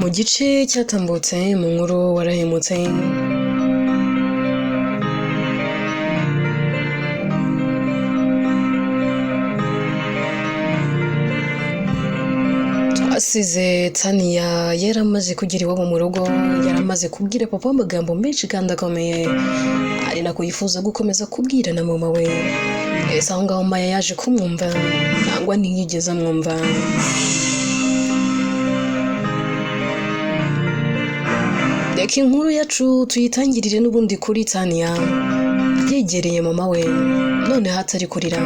Mu gice cyatambutse mu nkuru warahemutse, twasize Tania yaramaze kugera iwabo mu rugo, yaramaze kubwira papa amagambo menshi kandi akomeye, ari nako yifuza gukomeza kubwira na mama we. Ese aho ngaho Maya yaje kumwumva cyangwa ntiyigeze amwumva? Reka inkuru yacu tuyitangirire n'ubundi kuri Tania yegereye mama we, noneho atari kurira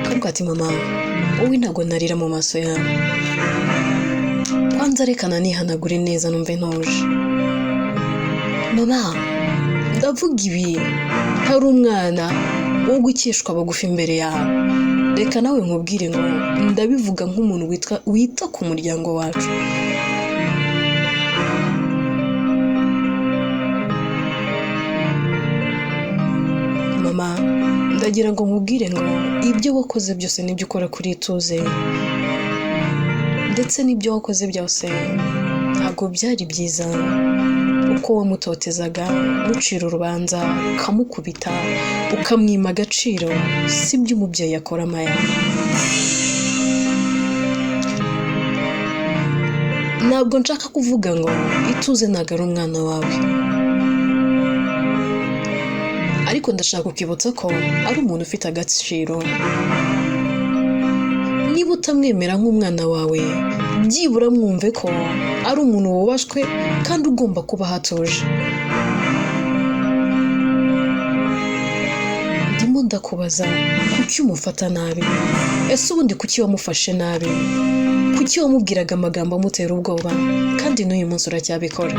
akavuga ati mama wowe ntabwo narira mu maso yawe, kwanza reka nanihanagure neza numve ntuje. Mama ndavuga ibi hari umwana wo gukishwa bugufi imbere yawe, reka nawe nkubwire ngo ndabivuga nk'umuntu wita ku muryango wacu. Mama ndagira ngo nkubwire ngo ibyo wakoze byose n'ibyo ukora kuri Ituze ndetse n'ibyo wakoze byose ntabwo byari byiza, uko wamutotezaga mucira urubanza ukamukubita ukamwima agaciro, si byo umubyeyi akora Maya. Ntabwo nshaka kuvuga ngo Ituze ntabwo ari umwana wawe, ariko ndashaka kukibutsa ko ari umuntu ufite agaciro. Niba utamwemera nk'umwana wawe, byibura mwumve ko ari umuntu wubashywe kandi ugomba kuba hatuje. Ndimo ndakubaza kuki umufata nabi? Ese ubundi kuki wamufashe nabi? Kuki wamubwiraga amagambo amutera ubwoba kandi n'uyu munsi uracyabikora?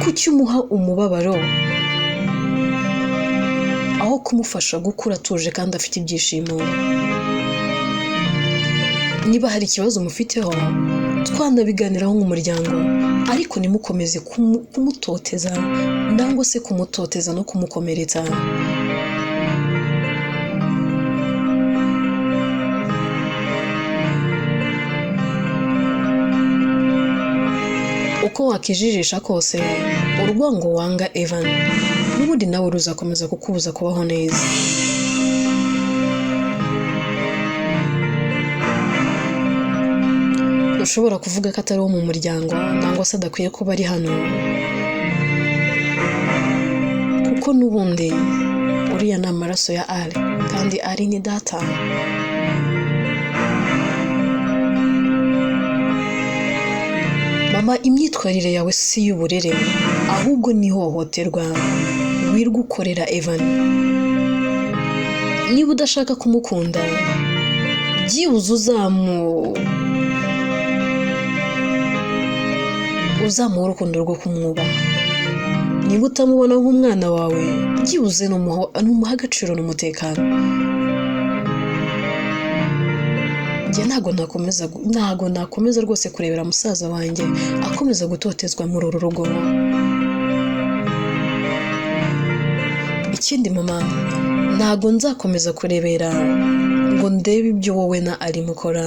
Kuki umuha umubabaro aho kumufasha gukura atuje kandi afite ibyishimo? Niba hari ikibazo mufiteho twanabiganiraho nk'umuryango, ariko ntimukomeze kumutoteza nangwa se kumutoteza no kumukomeretsa. Uko wakijijisha kose urwango wanga Evan n'ubundi nawe ruzakomeza kukubuza kubaho neza. Ushobora kuvuga ko atari uwo mu muryango nangwa se adakwiye kuba ari hano, kuko n'ubundi uriya ni amaraso ya Ali kandi Ali ni data. Mama imyitwarire yawe si iy'uburere ahubwo ni ihohoterwa wirwa ukorera Evan. Niba udashaka kumukunda byibuze uzamuha urukundo rwo kumwubaha. Niba utamubona nk'umwana wawe byibuze numuha agaciro n'umutekano. Njye ntabwo nakomeza rwose kurebera musaza wanjye akomeza gutotezwa muri uru rugo. Ikindi mama ntabwo nzakomeza kurebera ngo ndebe ibyo wowe na Ali mukora.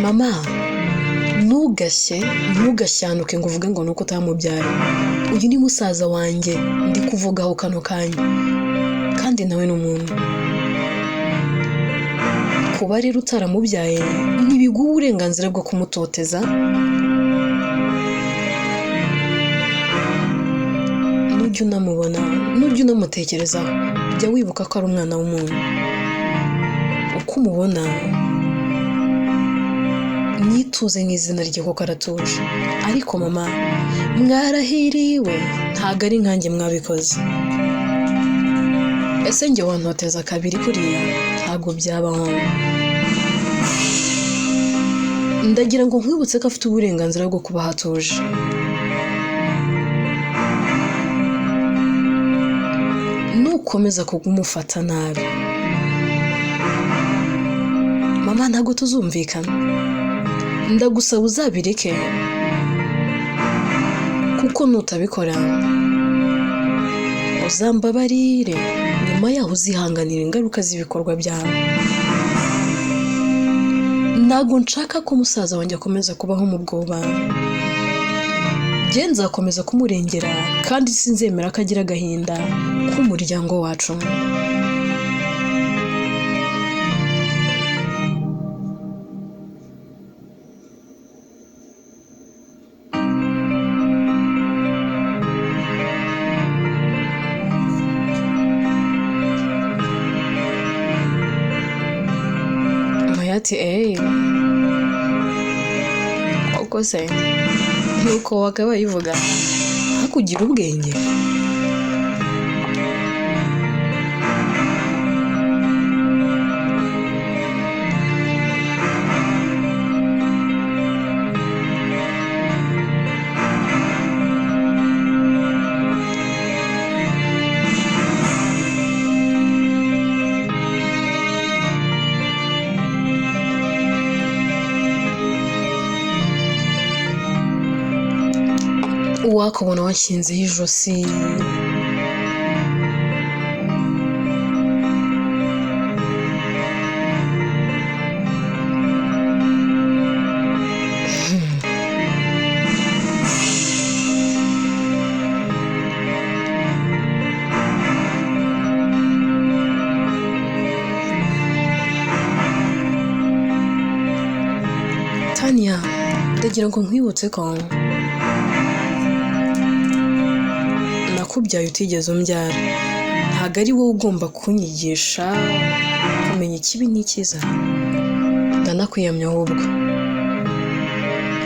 Mama ntugashye ntugashyanuke ngo uvuge ngo nuko utamubyaye. Uyu ni musaza wanjye ndi kuvugaho kano kanya, kandi nawe ni umuntu. Kuba rero utaramubyaye ntibiguha uburenganzira bwo kumutoteza. Nujya unamubona nujya unamutekerezaho jya wibuka ko ari umwana w'umuntu. Uko umubona nituze nk'izina rye kuko aratuje, ariko mama mwarahiriwe ntabwo ari nkanjye mwabikoze. Ese njye wantoteza kabiri kuriya? Ntabwo byabaho. Ndagira ngo nkwibutse ko afite uburenganzira bwo kuba hatuje. Nukomeza kumufata nabi mama ntabwo tuzumvikana. Ndagusaba uzabireke kuko nutabikora Uzambabarire nyuma yaho uzihanganira ingaruka z'ibikorwa byawe. Ntabwo nshaka ko umusaza wanjye akomeza kubaho mu bwoba. Njye nzakomeza kumurengera kandi sinzemera ko agira agahinda k'umuryango wacu. Maya ati eee koko se nuko wakabaye uvuga hakugira ubwenge. Uwakubona wanshinzeho ijosi Tanya, ndagira ngo nkwibutse ko nakubyaye utigeze umbyara. Ntabwo ari wowe ugomba kunyigisha kumenya ikibi n'ikiza. Ndanakwiyamya ahubwo.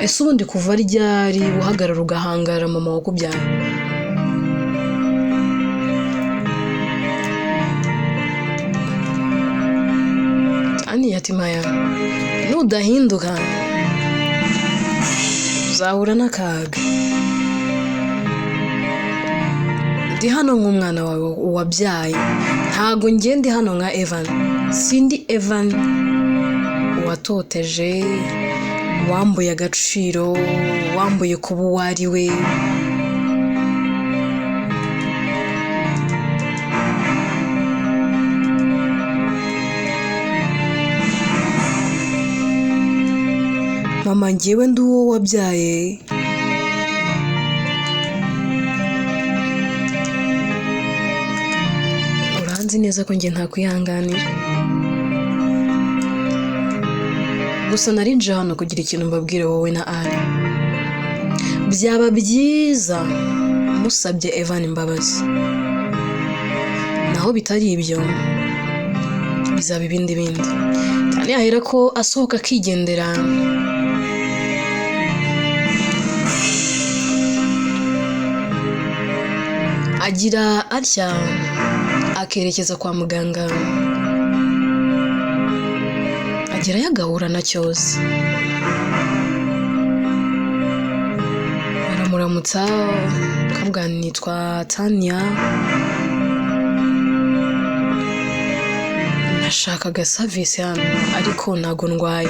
Ese ubundi kuva ryari uhagarara ugahangara mama wakubyaye? Tanya ati Maya, nudahinduka uzahura n'akaga. Ndi hano nk'umwana wawe wabyaye, ntago njye ndi hano nka Evan. Sindi Evan watoteje, wambuye agaciro, wambuye kuba uwo ari we. Mama njyewe ndi uwo wabyaye. Uranzi neza ko njye ntakwihanganira. Gusa narinje hano kugira ikintu mbabwire wowe na Ali. Byaba byiza musabye Evan imbabazi. Naho bitari ibyo bizaba ibindi bindi. Cyane yahera ko asohoka akigendera. Agira atya akerekeza kwa muganga. Agerayo agahura na Cyose. Baramuramutsa akabwira nitwa Tanya, nashakaga service hano ariko ntago ndwaye.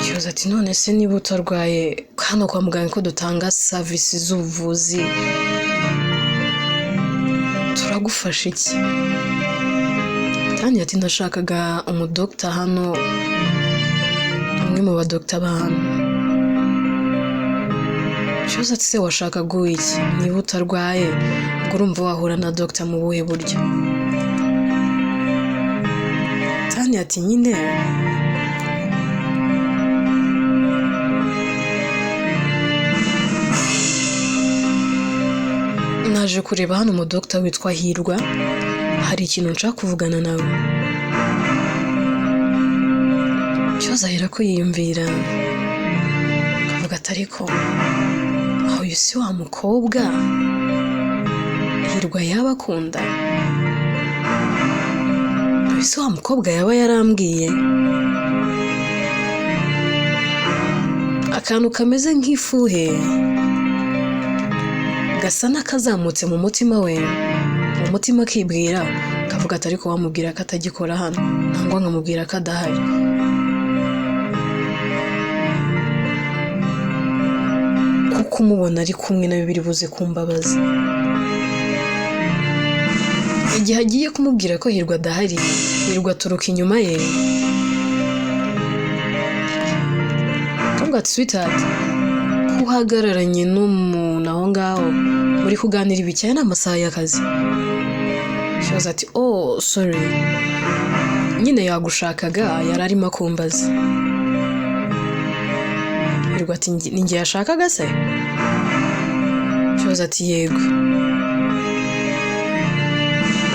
Cyose ati none se niba utarwaye hano kwa muganga ko dutanga service z'ubuvuzi turagufasha iki? Tanya ati ndashakaga umudokita hano, umwe mu badokita ba hano. Cyose ati se washakaga iki? Niba utarwaye ubwo urumva wahura na dogita mu buhe buryo? Tanya ati nyine naje kureba hano umudokita witwa Hirwa, hari ikintu nshaka kuvugana nawe. Cyose ahera ko yiyumvira akavuga ati ariko aho uyu si wa mukobwa Hirwa yaba akunda? Uyu si wa mukobwa yaba yarambwiye? Akantu kameze nk'ifuhe gasa n'akazamutse mu mutima we, mu mutima akibwira akavuga ati ariko wamubwira ko atagikora hano, nangwa nkamubwira ko adahari. Kuko umubona ari kumwe nawe biri buze kumbabaza. Igihe agiye kumubwira ko Hirwa adahari, Hirwa aturuka inyuma ye akamubwira ati sweetheart, ko uhagararanye n'umuntu aho ngaho muri kuganira ibiki? Aya ni amasaha y'akazi. Shoza ati oh sorry, nyine yagushakaga yari arimo akumbaza. Hirwa ati ni njye yashakaga se? Shoza ati yego.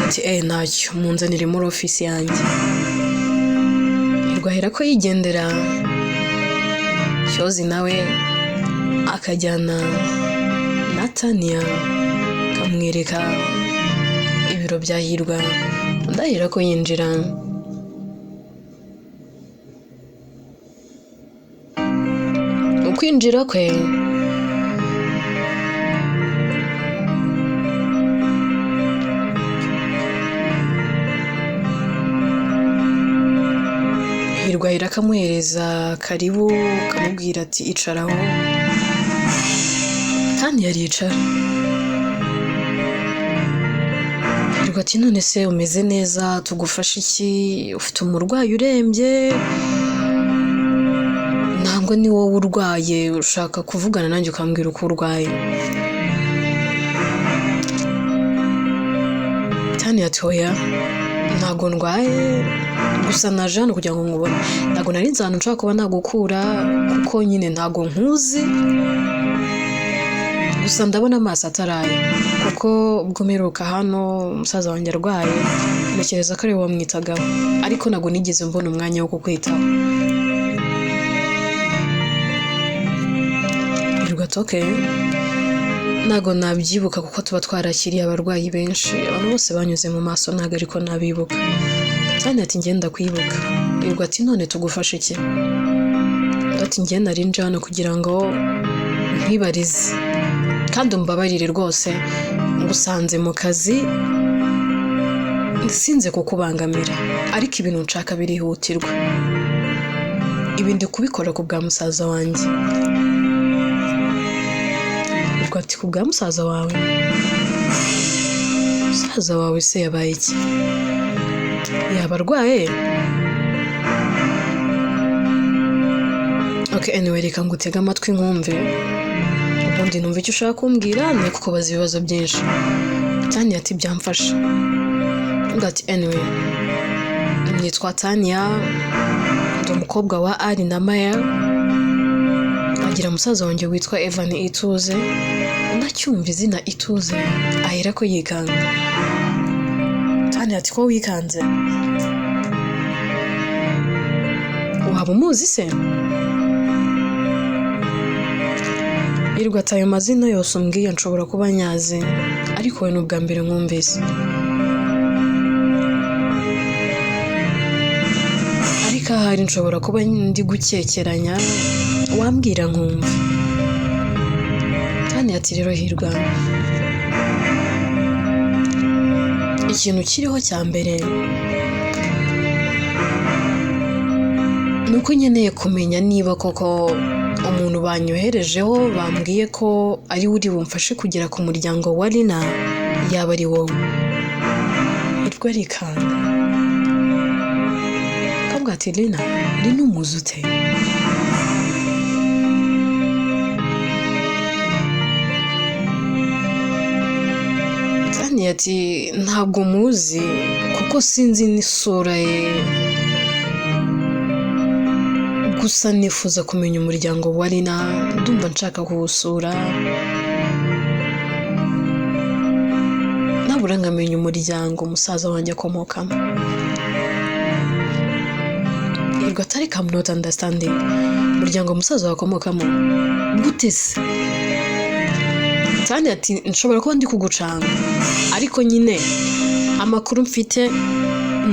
Ati ntacyo, munzanire muri ofisi yanjye. Hirwa ahera ko yigendera. Shozi nawe akajyana na Tania akamwereka ibiro bya Hirwa, undi ahera ko yinjira. Ukwinjira kwe Hirwa ahera akamuhereza karibu, akamubwira ati icaraho. Tania aricara. Hirwa ati none se umeze neza, tugufasha iki? Ufite umurwayi urembye? Ntabwo ni wowe urwaye, ushaka kuvugana nanjye ukambwira uko urwaye. Tania ati oya, ntabwo ndwaye, gusa naje hano kugira ngo nkubone. Ntabwo nari nzi ahantu nshobora kuba nagukura kuko nyine ntabwo nkuzi, gusa ndabona amaso ataraye kuko ubwo mperuka hano umusaza wanjye arwaye, ntekereza ko ari we wamwitagaho, ariko ntabwo nigeze mbona umwanya wo kukwitaho. Hirwa ati okay, ntabwo nabyibuka kuko tuba twarakiriye abarwayi benshi, abantu bose banyuze mu maso ntabwo ariko nabibuka. Tania ati ngenda kwibuka. Hirwa ati none tugufashe iki? Ati njye nari nje hano kugira ngo nkwibarize kandi umbabarire rwose, ngusanze mu kazi sinze kukubangamira, ariko ibintu nshaka birihutirwa. Ibi ndi kubikora ku bwa musaza wanjye. Hirwa ati ku bwa musaza wawe? Musaza wawe se yabaye iki? Yaba arwaye? Okay, anyway, reka ngutege amatwi nkumve, ubundi numva icyo ushaka kumbwira, ne kukubaza ibibazo byinshi. Tania ati byamfasha. Undi ati anyway, nitwa Tania, ndi umukobwa wa Ali na Maya, agira musaza wanjye witwa Evan Ituze. Unacyumva izina Ituze ahera ko yikanga. Tania ati ko wikanze? Waba umuzi se? Hirwa ati ayo mazina yose umbwiye nshobora kuba nyazi, ariko we ni ubwa mbere nkumvise. Ariko ahari nshobora kuba ndi gukekeranya, wambwira nkumva. Tania ati rero Hirwa, ikintu kiriho cya mbere ni uko nkeneye kumenya niba koko umuntu banyoherejeho bambwiye ko ari we uri bumfashe kugera ku muryango wa Lina yaba ari wowe. Hirwa arikanga. Akavuga ati Lina, Lina umuzi ute? Tania ati ntabwo muzi kuko sinzi n'isura ye, gusa nifuza kumenya umuryango wa Lina, ndumva nshaka kuwusura, nabura nkamenya umuryango musaza wanjye akomokamo. Hirwa atari I'm not understanding. Umuryango musaza wakomokamo gute se? Tania ati nshobora kuba ndi kugucanga, ariko nyine amakuru mfite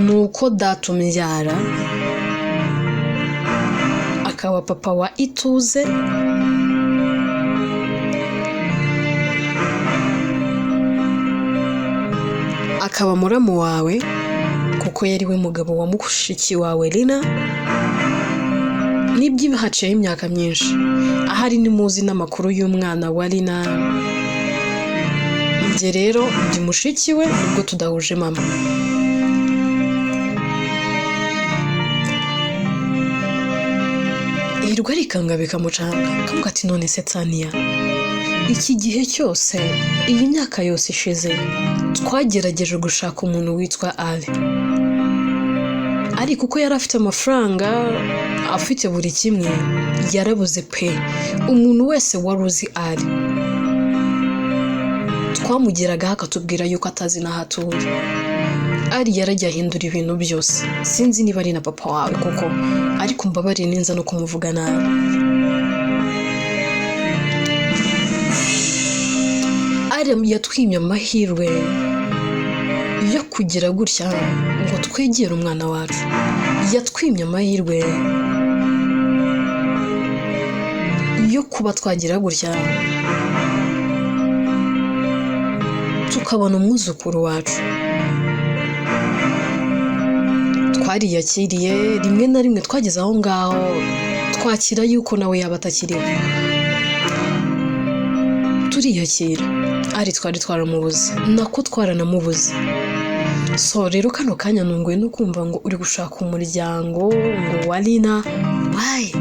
ni uko data umbyara akaba papa wa Ituze, akaba muramu wawe kuko yari we mugabo wa mushiki wawe Lina. Nibyo haciyeho imyaka myinshi, ahari nimuzi n'amakuru y'umwana wa Lina, Njye rero ndi mushiki we nubwo tudahuje mama. Hirwa arikanga bikamucanga, akavuga ati none se Tania, iki gihe cyose, iyi myaka yose ishize, twagerageje gushaka umuntu witwa Ali, ariko uko yari afite amafaranga, afite buri kimwe, yarabuze pe. Umuntu wese wari uzi Ali twamugeragaho akatubwira yuko atazi n'aho atuye. Ali yaragiye ahindura ibintu byose, sinzi niba ari na papa wawe koko, ariko mbabarire ninza no kumuvuga nabi. Ali yatwimye amahirwe yo kugira gutya ngo twegere umwana wacu, yatwimye amahirwe yo kuba twagira gutya tukabona umwuzukuru wacu. Twariyakiriye, rimwe na rimwe twageze aho ngaho twakira yuko nawe yaba atakiriho, turiyakira. Ari twari twaramubuze, nako twaranamubuze. So rero kano kanya nunguwe no kumva ngo uri gushaka umuryango ngo wa Lina, why?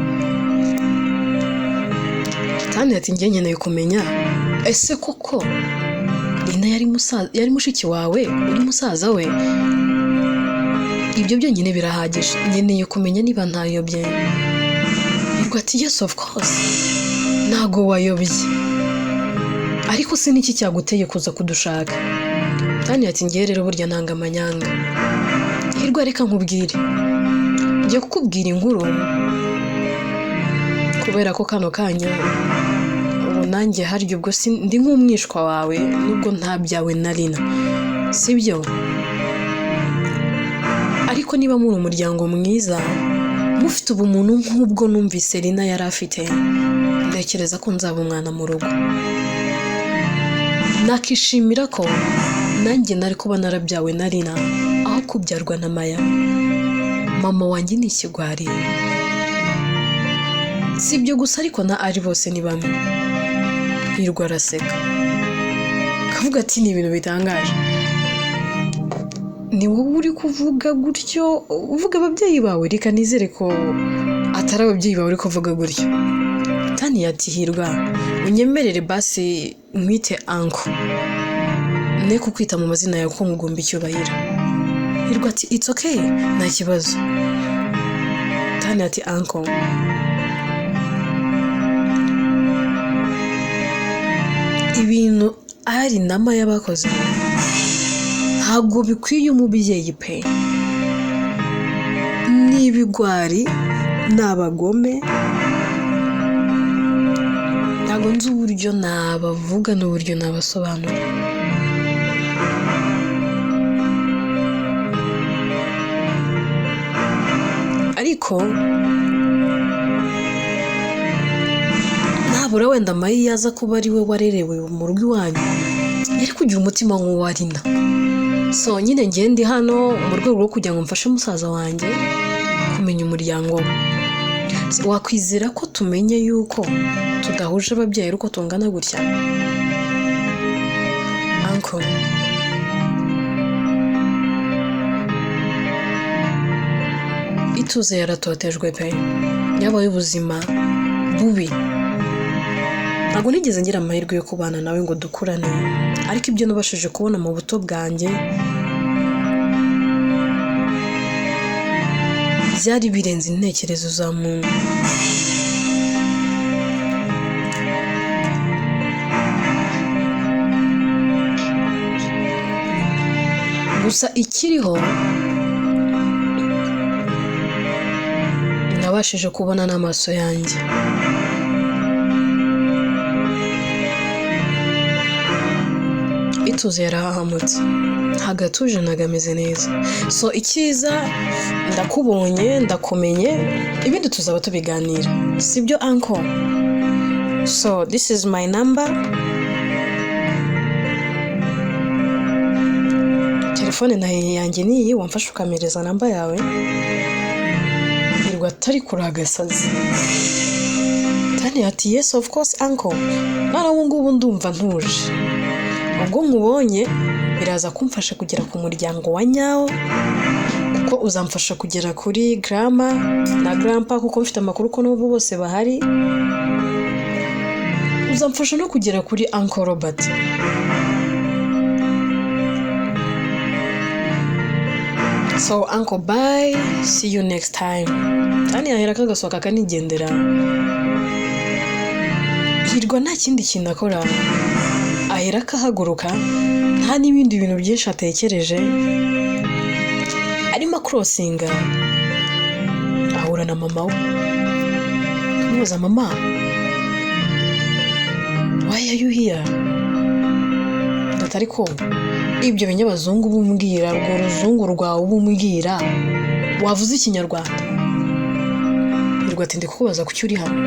Tania ati njye nkeneye kumenya ese koko Lina yari mushiki wawe, uri musaza we? Ibyo byonyine birahagije, nkeneye kumenya niba ntayobye. Hirwa ati yes of course, ntago wayobye, ariko se niki cyaguteye kuza kudushaka? Tania ati ngiye rero burya nanga amanyanga. Hirwa reka nkubwire, ngiye kukubwira inkuru kubera ko kano kanya ubu nanjye harya ubwo ndi nk'umwishwa wawe nubwo ntabyawe na Lina, sibyo? Ariko niba muri umuryango mwiza mufite ubumuntu nk'ubwo numvise Lina yari afite, ntekereza ko nzaba umwana mu rugo. Nakishimira ko nanjye nari kuba narabyawe na Lina aho kubyarwa na Maya. Mama wanjye ni ikigwari. Si ibyo gusa ariko na Ali bose ni bamwe. Hirwa araseka akavuga ati ni ibintu bitangaje, ni wowe uri kuvuga gutyo uvuga ababyeyi bawe? Reka nizere ko atari ababyeyi bawe uri kuvuga gutyo. Tania ati Hirwa unyemerere basi nkwite anko, ne kukwita mu mazina yawe kuko nkugomba icyubahiro. Hirwa ati it's okay, nta kibazo. Tania ati anko, ibintu Ali na Maya bakoze ntabwo bikwiye umubyeyi pe, ni ibigwari, ni abagome, ntabwo nzi uburyo nabavuga n'uburyo nabasobanura. Ariko nabura wenda Maya yaza kuba ari we warerewe mu rugo iwanyu, yari kugira umutima nk'uwa Lina. So nyine ngiye ndi hano mu rwego rwo kugira ngo mfashe musaza wanjye kumenya umuryango we. Wakwizera ko tumenye yuko tudahuje ababyeyi uko tungana gutya? Uncle, Ituze yaratotejwe pe, yabaye ubuzima bubi. Ntabwo nigeze ngira amahirwe yo kubana nawe ngo dukurane, ariko ibyo nabashije kubona mu buto bwanjye byari birenze intekerezo za muntu. Gusa ikiriho nabashije kubona n'amaso yanjye. Ituze yarahahamutse, ntabwo atuje, ntabwo ameze neza. So icyiza ndakubonye, ndakumenye, ibindi tuzaba tubiganira, sibyo uncle? So this is my number. Telefone yanjye ni iyi, wamfasha ukamereza namba yawe. Hirwa atari kuri agasazi. Tania ati yes of course uncle, none ubu ngubu ndumva ntuje. Ubwo nkubonye biraza kumfasha kugera ku muryango wa nyawo, kuko uzamfasha kugera kuri grandma na grandpa, kuko mfite amakuru ko n'ubu bose bahari. Uzamfasha no kugera kuri Uncle Robert. So uncle, bye, see you next time. Tani yahera kagasohoka akanigendera. Hirwa nta kindi kintu akora, ahera akahaguruka, nta n'ibindi bintu byinshi atekereje. Arimo acrossinga ahura na mama we, akamubaza, "Mama, why are you here?" Ati, "Ariko ibyo binyabazungu ubumbwira, urwo ruzungu rwawe ubumbwira, wavuze Ikinyarwanda?" Hirwa ati, "Ndi kukubaza kuki uri hano."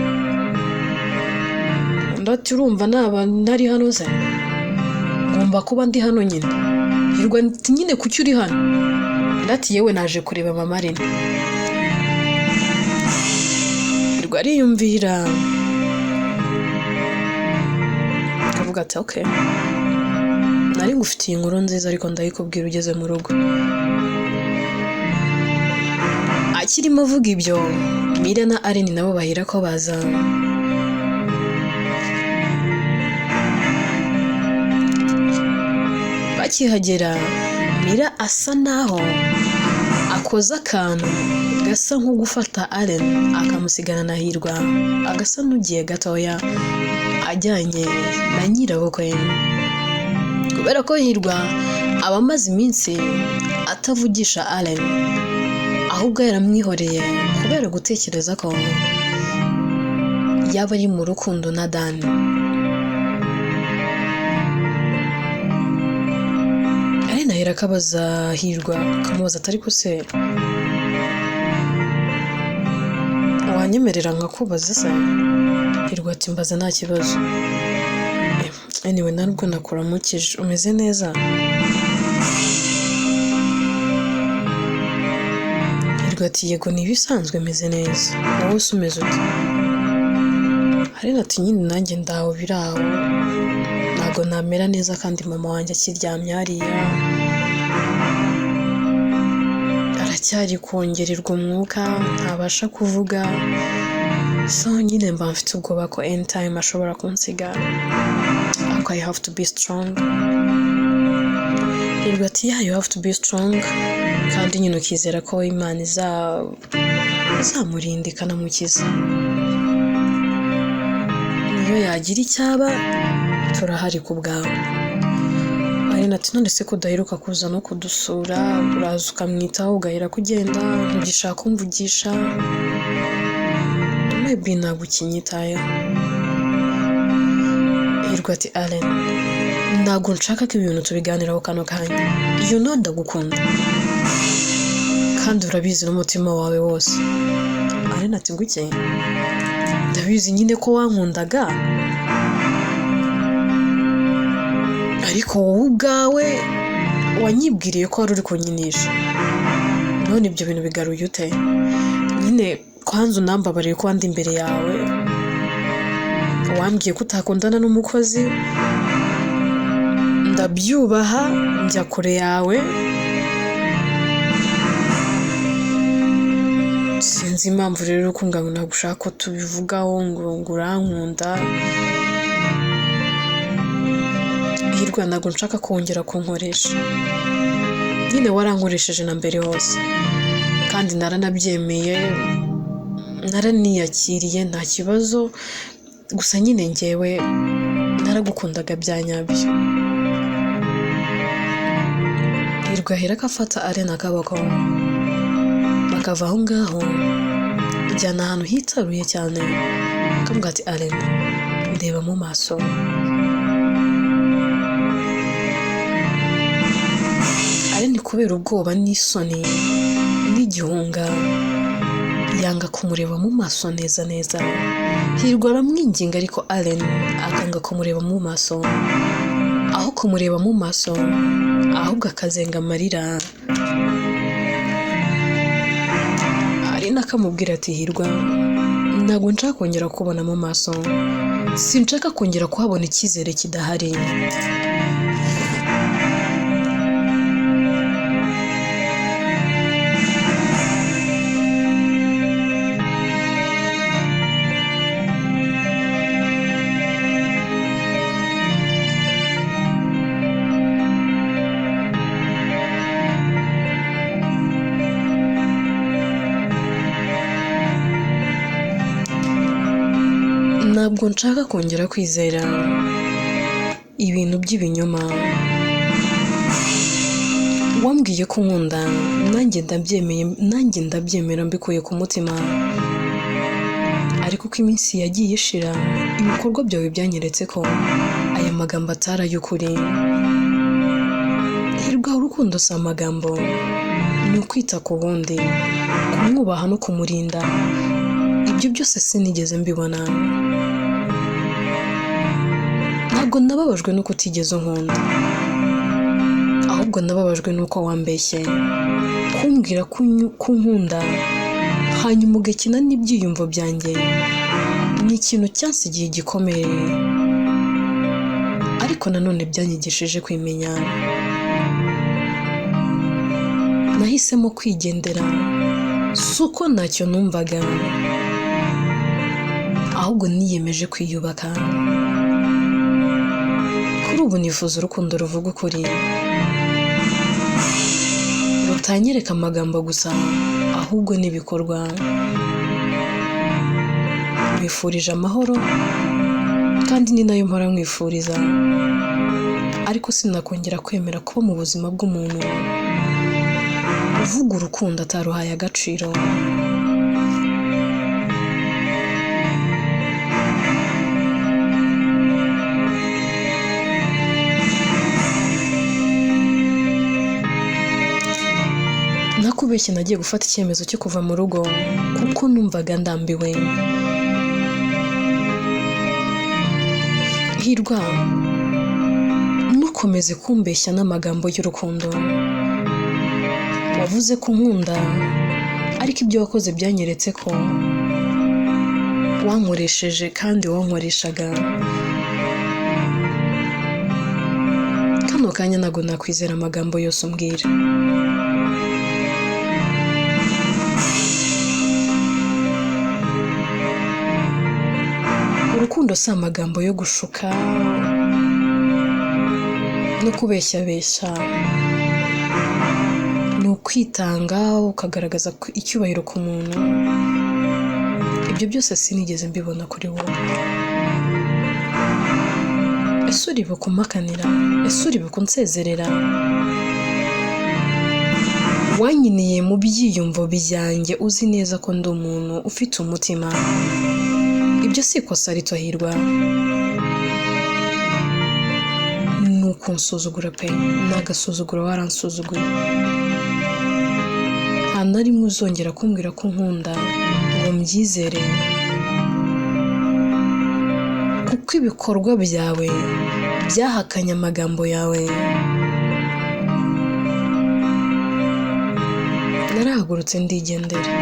Undi ati, "Urumva naba ntari hano se? Ngomba kuba ndi hano nyine." Hirwa ati, "Nyine kuki uri hano?" Undi ati, "Yewe, naje kureba mama Rene." Hirwa ariyumvira, akavuga ati, "Okay, nari ngufitiye inkuru nziza, ariko ndayikubwira ugeze mu rugo." Akirimo avuga ibyo, Mira na Allen nabo bahera ko baza. Bakihagera, Mira asa naho akoze akantu gasa nko gufata Allen akamusigana na Hirwa, agasa n'ugiye gatoya ajyanye na nyirabukwe, kubera ko Hirwa aba amaze iminsi atavugisha Allen, ahubwo yaramwihoreye kubera gutekereza ko yaba ari mu rukundo na Dan. Allen ahera akabaza Hirwa, akamubaza ati, "Ariko se wanyemerera nkakubaza se?" Hirwa ati, "Mbaza, nta kibazo." "Anyway, ntabwo nakuramukije, umeze neza?" Hirwa ati, "Yego, ni ibisanzwe, meze neza, wowe se umeze ute?" Allen ati, "Nyine nanjye ndaho, biri aho, ntabwo namera neza kandi mama wanjye akiryamye hariya, aracyari kongererwa umwuka, ntabasha kuvuga. So nyine mba mfite ubwoba ko anytime ashobora kunsiga, ariko I have to be strong." Hirwa ati, "Yeah, you have to be strong, kandi nyine ukizera ko Imana izamurinda ikanamukiza. Niyo yagira icyaba, turahari ku bwawe." Allen ati, "None se ko udaheruka kuza no kudusura? Uraza ukamwitaho ugahera kugenda, ntugishaka kumvugisha, maybe ntabwo ukinyitayeho." Hirwa ati, "Allen, ntabwo nshaka ko ibintu tubiganiraho kano kanya. You know ndagukunda kandi urabizi n'umutima wawe wose." Allen ati, "Nguke, ndabizi nyine ko wankundaga, ariko wowe ubwawe wanyibwiriye ko wari uri kunyinisha. None ibyo bintu bigaruye ute? Nyine kwanza unambabariye ko ndi imbere yawe, wambwiye ko utakundana n'umukozi, ndabyubaha, njya kure yawe. Sinzi impamvu rero uri kumbwira ngo ntabwo ushaka ko tubivugaho, ngo urankunda. Hirwa, ntabwo nshaka kongera kunkoresha. Nyine warankoresheje na mbere hose, kandi naranabyemeye, naraniyakiriye, nta kibazo. Gusa nyine ngewe naragukundaga bya nyabyo." Hirwa ahera akafata Allen akaboko, bakava aho ngaho, ujyana ahantu hitaruye cyane, akamubwira ati, "Allen, ndeba mu maso." Allen kubera ubwoba n'isoni n'igihunga yanga kumureba mu maso neza neza. Hirwa aramwinginga, ariko Allen akanga kumureba mu maso. Aho kumureba mu maso, ahubwo akazenga amarira. Allen akamubwira ati, "Hirwa, ntabwo nshaka kongera kubona mu maso, sinshaka kongera kuhabona icyizere kidahari." Ntabwo nshaka kongera kwizera ibintu by'ibinyoma. Wambwiye ko unkunda, nanjye ndabyemeye, nanjye ndabyemera mbikuye ku mutima. Ariko uko iminsi yagiye ishira, ibikorwa byawe byanyeretse ko aya magambo atari ay'ukuri. Hirwa, urukundo si amagambo, ni ukwita ku wundi, kumwubaha no kumurinda. Ibyo byose sinigeze mbibona. Ntabwo nababajwe nuko utigeze unkunda, ahubwo nababajwe nuko wambeshye, kumbwira ko unkunda hanyuma ugakina n'ibyiyumvo byanjye ni ikintu cyansigiye igikomere, ariko nanone byanyigishije kwimenya. Nahisemo kwigendera, si uko ntacyo numvaga, ahubwo niyemeje kwiyubaka. Kuri ubu nifuza urukundo ruvuga ukuri, rutanyereka amagambo gusa, ahubwo n'ibikorwa. Nkwifurije amahoro, kandi ni nayo mpora nkwifuriza, ariko sinakongera kwemera kuba mu buzima bw'umuntu uvuga urukundo ataruhaye agaciro. Nakubeshye, nagiye gufata icyemezo cyo kuva mu rugo kuko numvaga ndambiwe. Hirwa, ntukomeze kumbeshya n'amagambo y'urukundo. Wavuze ko unkunda, ariko ibyo wakoze byanyeretse ko wankoresheje kandi wankoreshaga. Kano kanya ntabwo nakwizera amagambo yose umbwira. Urukundo si amagambo yo gushuka no kubeshyabeshya, ni ukwitanga ukagaragaza icyubahiro ku muntu. Ibyo byose sinigeze mbibona kuri wowe. Ese uribuka umpakanira? Ese uribuka unsezerera? Wanyiniye mu byiyumvo byanjye, uzi neza ko ndi umuntu ufite umutima. Ibyo si ikosa rito Hirwa, ni ukunsuzugura pe, ni agasuzuguro, waransuzuguye. Nta na rimwe uzongera kumbwira ko unkunda ngo mbyizere, kuko ibikorwa byawe byahakanye amagambo yawe. Narahagurutse ndigendera,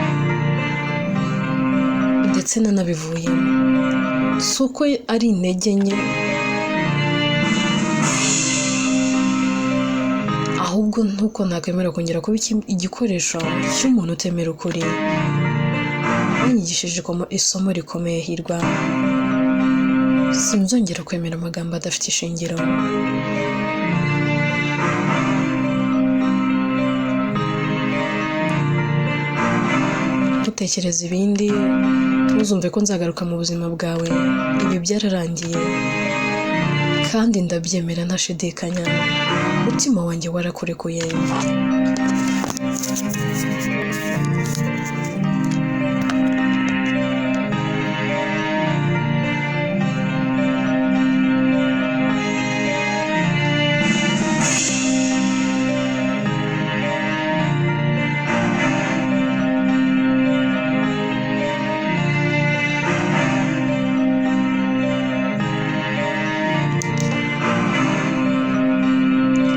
ndetse nanabivuyemo. Si uko ari intege nke, ahubwo ntuko nakwemera kongera kuba igikoresho cy'umuntu utemera ukuri. Wanyigishije isomo rikomeye Hirwa, sinzongera kwemera amagambo adafite ishingiro. Ntutekereze ibindi, ntuzumve ko nzagaruka mu buzima bwawe. Ibi byararangiye kandi ndabyemera ntashidikanya. Umutima wanjye warakurekuye.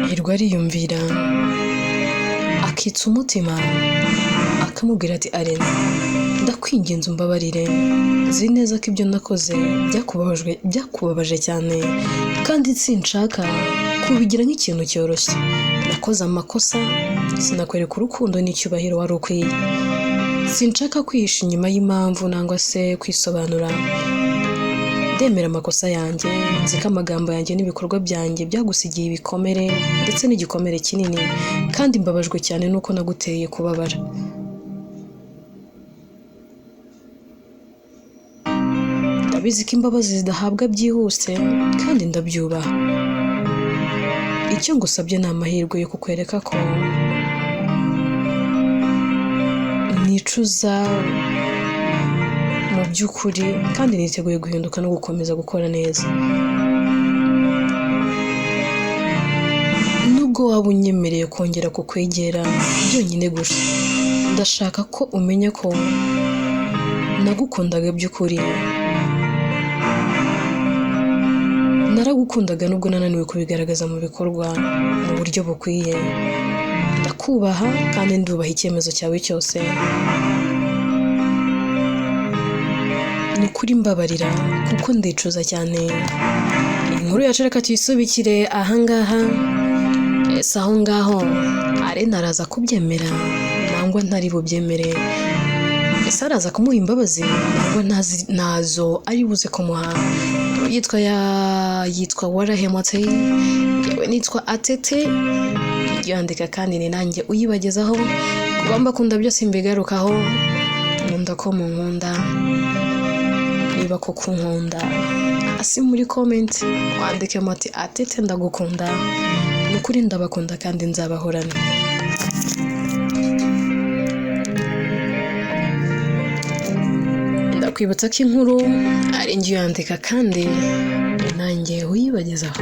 Hirwa ariyumvira, akitsa umutima, akamubwira ati Arena, ndakwinginze umbabarire, nzi neza ko ibyo nakoze byakubabaje cyane, kandi sinshaka kubigira nk'ikintu cyoroshye. Nakoze amakosa, sinakwereka urukundo n'icyubahiro wari ukwiye. Sinshaka kwihisha inyuma y'impamvu nangwa se kwisobanura. Ndemera amakosa yanjye, nzi ko amagambo yanjye n'ibikorwa byanjye byagusigiye ibikomere ndetse n'igikomere kinini, kandi mbabajwe cyane nuko naguteye kubabara. Ndabizi ko imbabazi zidahabwa byihuse kandi ndabyubaha. Icyo ngusabye ni amahirwe yo kukwereka ko nicuza mu by'ukuri kandi niteguye guhinduka no gukomeza gukora neza. Nubwo waba unyemereye kongera kukwegera byonyine gusa, ndashaka ko umenya ko nagukundaga by'ukuri. Naragukundaga nubwo nananiwe kubigaragaza mu bikorwa mu buryo bukwiye. Ndakubaha kandi ndubaha icyemezo cyawe cyose. Ni ukuri mbabarira kuko ndicuza cyane. Inkuru yacu reka tuyisubikire ahangaha. Ese aho ngaho Arena araza kubyemera nangwa ntari bubyemere? Ese araza kumuha imbabazi nangwa ntazo ari buze kumuha? Yitwa Warahemutse, yewe nitwa Atete, yandika kandi ni nanjye uyibagezaho. Kuba mbakunda byose mbigarukaho, nkunda ko munkunda, niba koko unkunda hasi muri comment wandikemo ati Atete ndagukunda. Ni ukuri ndabakunda kandi nzabahorana. Ndakwibutsa ko inkuru ari njye uyandika kandi ni nanjye uyibagezaho.